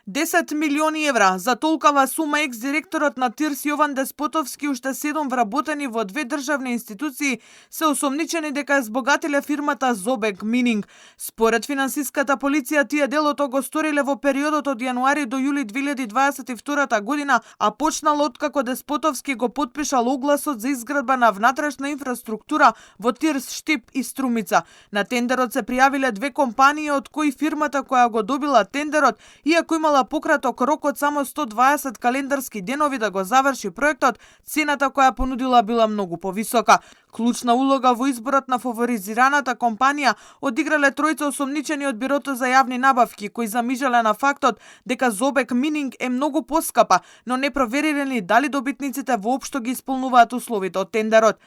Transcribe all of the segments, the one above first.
10 милиони евра. За толкава сума екс-директорот на ТИРС Јован Деспотовски уште 7 вработени во две државни институции се осомничени дека збогателе фирмата Зобек Мининг. Според финансиската полиција, тие делото го сториле во периодот од јануари до јули 2022 година, а почнало откако Деспотовски го потпишал огласот за изградба на внатрешна инфраструктура во ТИРС Штип и Струмица. На тендерот се пријавиле две компании, од кои фирмата која го добила тендерот, иако имала пократок рок од само 120 календарски денови да го заврши проектот, цената која понудила била многу повисока. Клучна улога во изборот на фаворизираната компанија одиграле тројца осомничени од Бирото за јавни набавки, кои замижале на фактот дека Зобек Мининг е многу поскапа, но не провериле дали добитниците воопшто ги исполнуваат условите од тендерот.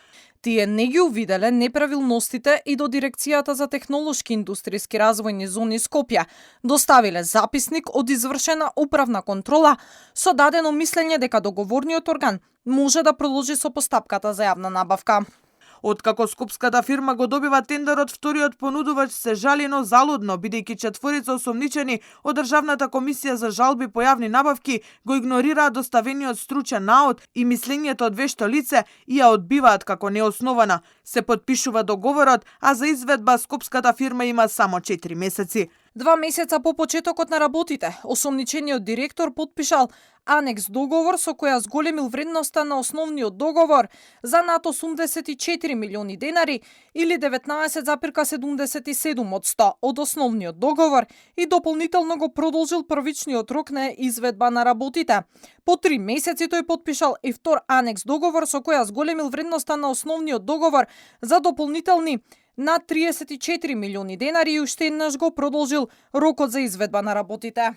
Тие не ги увиделе неправилностите и до Дирекцијата за технолошки индустријски развојни зони Скопје. Доставиле записник од извршена управна контрола со дадено мислење дека договорниот орган може да продолжи со постапката за јавна набавка. Откако скопската фирма го добива тендерот, вториот понудувач се жали, но залудно, бидејќи четворица осомничени од Државната комисија за жалби по јавни набавки го игнорираат доставениот стручен наод и мислењето од вешто лице и ја одбиваат како неоснована. Се потпишува договорот, а за изведба скопската фирма има само 4 месеци. 2 месеца по почетокот на работите, осомничениот директор потпишал анекс договор со која зголемил вредноста на основниот договор за над 84 милиони денари или 19,77% од основниот договор и дополнително го продолжил првичниот рок на изведба на работите. По 3 месеци тој потпишал и втор анекс договор со која зголемил вредноста на основниот договор за дополнителни над 34 милиони денари и уште еднаш го продолжил рокот за изведба на работите.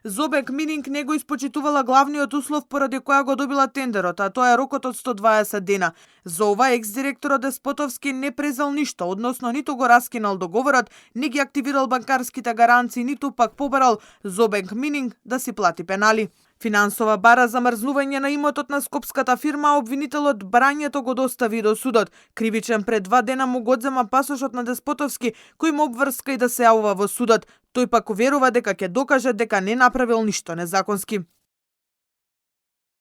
Зобек Мининг не го испочитувала главниот услов поради која го добила тендерот, а тоа е рокот од 120 дена. За ова екс-директорот Деспотовски не презал ништо, односно ниту го раскинал договорот, не ги активирал банкарските гаранции, ниту пак побарал Зобек Мининг да си плати пенали. Финансова бара за мрзнување на имотот на скопската фирма, обвинителот барањето го достави до судот. Кривичен пред 2 дена му го одзема пасошот на Деспотовски, кој му обврска и да се јавува во судот. Тој пак уверува дека ќе докаже дека не направил ништо незаконски.